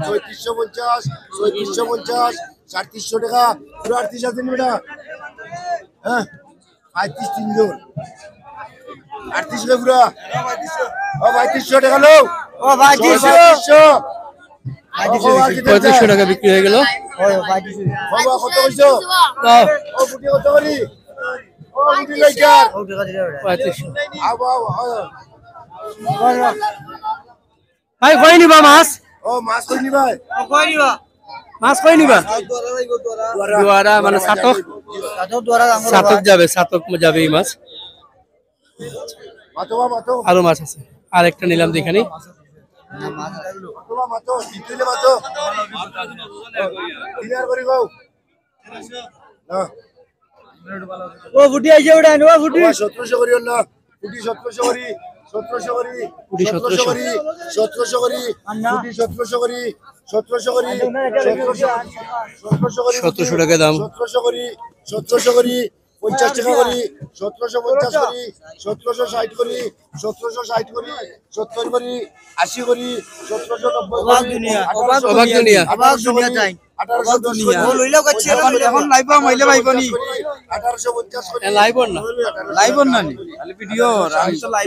ছয়ত্রিশশো পঞ্চাশ, ছয়ত্রিশশো পঞ্চাশ, সাড়ে তিনশো টেকা, পুরো আটত্রিশ আছে নি বেটা? হ্যাঁ। পঁয়ত্রিশ তিনজন। আটত্রিশ রে পুরা। ও পঁয়ত্রিশশো টেকা লো। ও পঁয়ত্রিশশো। পঁয়ত্রিশশো। পঁয়ত্রিশশো টাকা বিক্রি হয়ে গেল। বাবা, কত কইছো? ও। ও গুটি কত করি? ও গুটি লইকার। পঁয়ত্রিশশো। আও, আও, আও। ভাই, কই নিবা মাছ? ও, মাছ কই নিবা? ও, কই নিবা? মাছ কই নিবা? দুয়ারা, মানে সাতক। সাতক দুয়ারা, আমরা সাতক যাবে, সাতক যাবে এই মাছ। মাতো বা, মাতো। আরো মাছ আছে। আর একটা নিলাম, দেখে নি। মাতো বা, মাতো। তিন দিলে মাতো। তিন আর করি গো। না। ও ফুটি আইছে, ওটা আনো, ও ফুটি। বাবা, সতেরোশো করি না। ফুটি সতেরোশো করি, সতেরোশো করি, ফুটি সতেরোশো। সতেরোশো করি, সতেরোশো করি, আন্না। ফুটি সতেরোশো করি, সতেরোশো করি, সতেরোশো করি, সতেরোশো করি, সতেরোশো টাকা দাম। সতেরোশো করি, সতেরোশো করি, পঞ্চাশ টাকা করি, সতেরোশো পঞ্চাশ করি, সতেরোশো ষাট করি, সতেরোশো ষাট করি, সত্তর করি, আশি করি, সতেরোশো নব্বই করি, অবাক দুনিয়া, আঠারোশো অবাক দুনিয়া। অবাক দুনিয়া তাই। আঠারোশো দশ করি, অবাক দুনিয়া। ও, লইলেও কাছে এখন, এখন লাইভ মাইলে ভাই বনি। আঠারোশো পঞ্চাশ করি, এ, লাইভ না। লাইভ না নি? খালি ভিডিও, আমি তো লাইভ।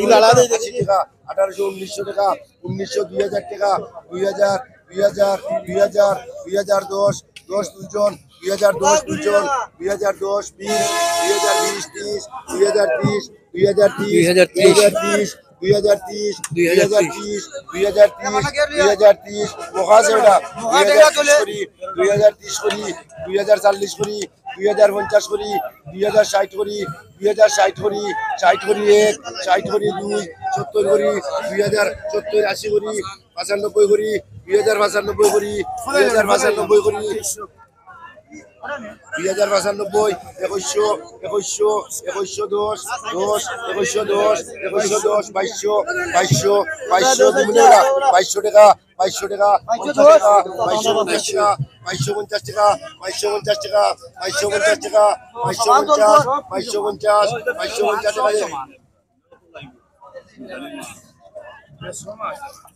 আশি টাকা, আঠারোশো, উনিশশো টাকা, উনিশশো, দুই হাজার টাকা, দুই হাজার, দুই হাজার, দুই হাজার, দুই হাজার দশ, দশ দুইজন, দুই হাজার দশ দুইজন, দুই হাজার দশ বিশ, দুই হাজার বিশ তিরিশ, দুই হাজার তিরিশ, দুই হাজার তিরিশ, দুই হাজার তিরিশ, দুই হাজার তিরিশ, দুই হাজার তিরিশ, দুই হাজার তিরিশ, দুই হাজার তিরিশ, মহা আছে ওটা। দুই হাজার তিরিশ করি, দুই হাজার তিরিশ করি, দুই হাজার চল্লিশ করি, দুই হাজার পঞ্চাশ করি, দুই হাজার ষাট করি, দুই হাজার ষাট করি, ষাট করি এক, ষাট করি দুই, সত্তর করি, দুই হাজার সত্তর, আশি করি, পঁচানব্বই করি, দুই হাজার পঁচানব্বই করি, দুই হাজার পঁচানব্বই করি, দুই হাজার পঁচানব্বই, একুশশো, একুশশো, একুশশো দশ, দশ, একুশশো দশ, একুশশো দশ, বাইশশো, বাইশশো, বাইশশো, বাইশশো টাকা, বাইশশো টাকা, পঞ্চাশ টাকা, বাইশশো পঞ্চাশ টাকা, বাইশশো পঞ্চাশ টাকা, বাইশশো পঞ্চাশ টাকা, বাইশশো পঞ্চাশ, বাইশশো পঞ্চাশ, বাইশশো পঞ্চাশ টাকা।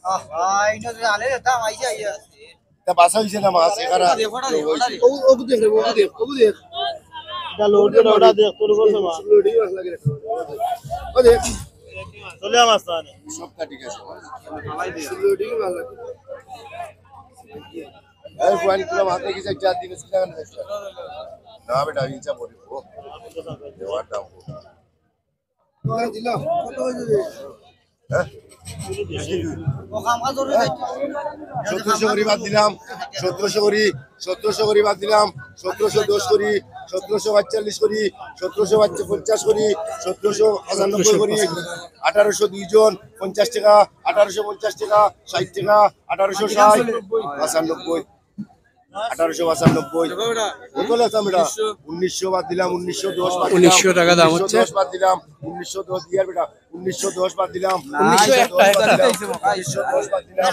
আহা, ইনো যে আলে যেতাম, আইয়া, আইয়া। তা বাসা হইছে না মাছ, এখানে। ওটা দেখ, ওটা দেখ, ওটা দেখ। ওগু দেখ, ওগু দেখ। এটা লোড করে ওটা দেখ, তোর উপর সমান। লোডিং মাছ লাগে রে। ও দেখ। চলে আমার স্থানে। সবটা ঠিক আছে। লোডিং মাছ লাগে। এই পয়েন্ট গুলো মাথায় গেছে, চার দিন স্কুলে আনবে। না বেটা, ইচ্ছা পড়িব। দেওয়ার দাম। হ্যাঁ? সতেরোশো করি বাদ দিলাম, সতেরোশো করি, সতেরোশো করি বাদ দিলাম, সতেরোশো দশ করি, সতেরোশো পঁয়তাল্লিশ করি, সতেরোশো পঞ্চাশ করি, সতেরোশো পঁচানব্বই করি, আঠারোশো দুইজন, পঞ্চাশ টাকা, আঠারোশো পঞ্চাশ টাকা, ষাট টাকা, আঠারোশো ষাট, পঁচানব্বই। আঠারোশো পঁচানব্বই। কত লেখতাম এটা? উনিশশো বাদ দিলাম, উনিশশো দশ বাদ দিলাম, উনিশশো টাকা দাম হচ্ছে। উনিশশো দশ বাদ দিলাম, উনিশশো দশ দিয়ার বেটা, উনিশশো দশ বাদ দিলাম, উনিশশো একটা, একটা। উনিশশো দশ বাদ দিলাম,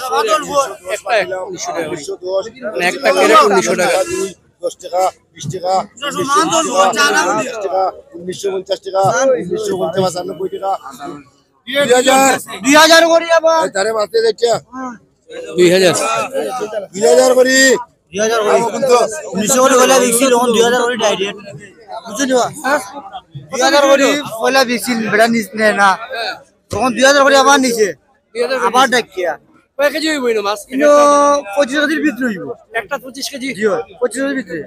একটা, উনিশশো দশ। মানে একটা ক্যারেট উনিশশো টাকা। দুই, দশ টাকা, বিশ টাকা, উনিশশো দশ টাকা, বিশ টাকা, উনিশশো পঞ্চাশ টাকা, উনিশশো পঞ্চাশ, পঁচানব্বই টাকা। দুই হাজার। দুই হাজার করি আবার। এই তারে মারতে যাচ্ছে। দুই হাজার। দুই হাজার করি। দুই হাজার করি। উনিশশো করি হলে বিকছিল, তখন দুই হাজার করি ডাইরেক্ট। বুঝছো নি বা? দুই হাজার করি পয়লা বিকছিল, বেটা নিস নে না। তখন দুই হাজার করি আবার নিছে। দুই হাজার করি আবার নিছে। ডাকিয়া। কয় কেজি হইব ইনো মাছ? ইনো পঁচিশ কেজির ভিতরে হইব। একটা পঁচিশ কেজি? জি হয়, পঁচিশ কেজির ভিতরে।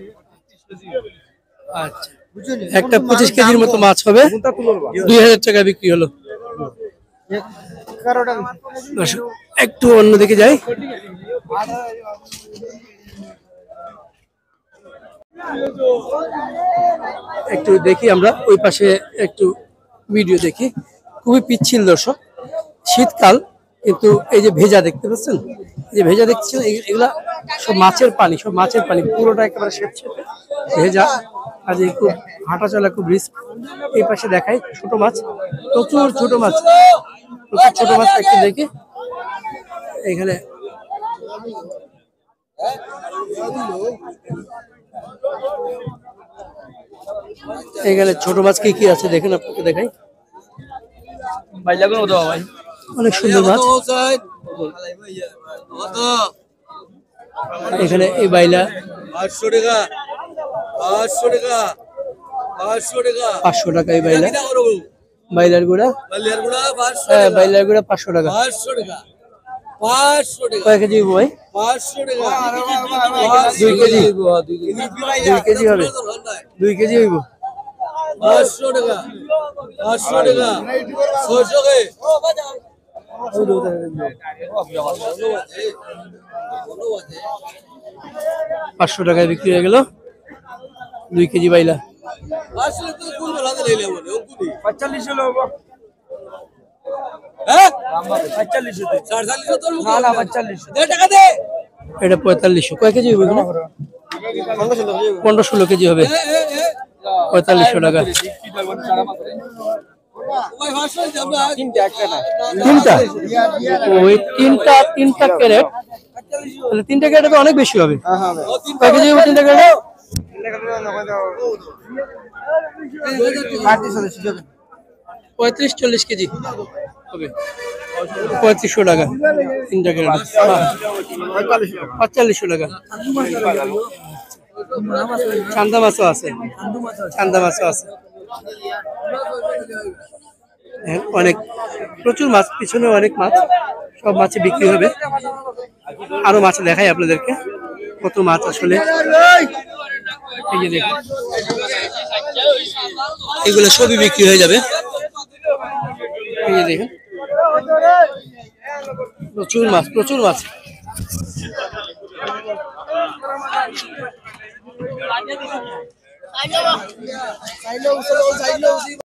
আচ্ছা। বুঝছো নি? একটা পঁচিশ কেজির মতো মাছ হবে, দুই হাজার টাকা বিক্রি হলো। দর্শক, একটু অন্যদিকে যাই, একটু দেখি আমরা ওই পাশে একটু ভিডিও দেখি। খুবই পিচ্ছিল দর্শক, শীতকাল, কিন্তু এই যে ভেজা দেখতে পাচ্ছেন, এই যে ভেজা দেখছেন, এই- এগুলা সব মাছের পানি, সব মাছের পানি, পুরোটা একেবারে স্যাঁতস্যাঁতে ভেজা। আর এই খুব হাঁটা চলা খুব রিস্ক। এই পাশে দেখাই ছোট মাছ, প্রচুর ছোট মাছ, প্রচুর ছোট মাছ একটু দেখি। এখানে এখানে ছোট মাছ কি কি আছে দেখেন, আপনাকে দেখাই। বাইলাগুন কত ভাই? অনেক সুন্দর মাছ। এখানে এই বাইলা পাঁচশো টাকা, পাঁচশো টাকা, পাঁচশো টাকা। পাঁচশো টাকা এই বাইলা। বাইলার গুড়া? বাইলার গুড়া পাঁচশো হ্যাঁ, টাকা। বাইলার গুড়া পাঁচশো টাকা। পাঁচশো টাকা। পাঁচশো টাকা। কয় কেজি হইব ভাই? পাঁচশো টাকা। দুই কেজি। দুই কেজি। দুই কেজি হবে। দুই কেজি হইব। পাঁচশো টাকা। পাঁচশো টাকা। ছয়শো কে। পাঁচশো টাকায় বিক্রি হয়ে গেল দুই কেজি বাইলা। পঁয়তাল্লিশশো হলো। হ্যাঁ? পঁয়তাল্লিশশো তো। না, না, পঁয়তাল্লিশশো। দে টাকা দে। এটা পঁয়তাল্লিশশো। কয় কেজি হইব এগুলো? পনেরো ষোলো কেজি হবে। পঁয়তাল্লিশশো টাকা। তিনটা? ওই তিনটা, তিনটা ক্যারেট। তাহলে তিনটা ক্যারেটে তো অনেক বেশি হবে। কয় কেজি হবে তিনটা ক্যারেটে? পঁয়ত্রিশ চল্লিশ কেজি হবে। পঁয়ত্রিশশো টাকা তিনটা ক্যারেট। হ্যাঁ। পঁয়তাল্লিশশো টাকা। চান্দা মাছও আছে। চান্দা মাছও আছে। হ্যাঁ, অনেক, প্রচুর মাছ, পিছনে অনেক মাছ, সব মাছই বিক্রি হবে। আরো মাছ দেখাই আপনাদেরকে, কত মাছ আসলে। এই যে দেখুন, এগুলো সবই বিক্রি হয়ে যাবে। এই যে দেখুন, প্রচুর মাছ, প্রচুর মাছ।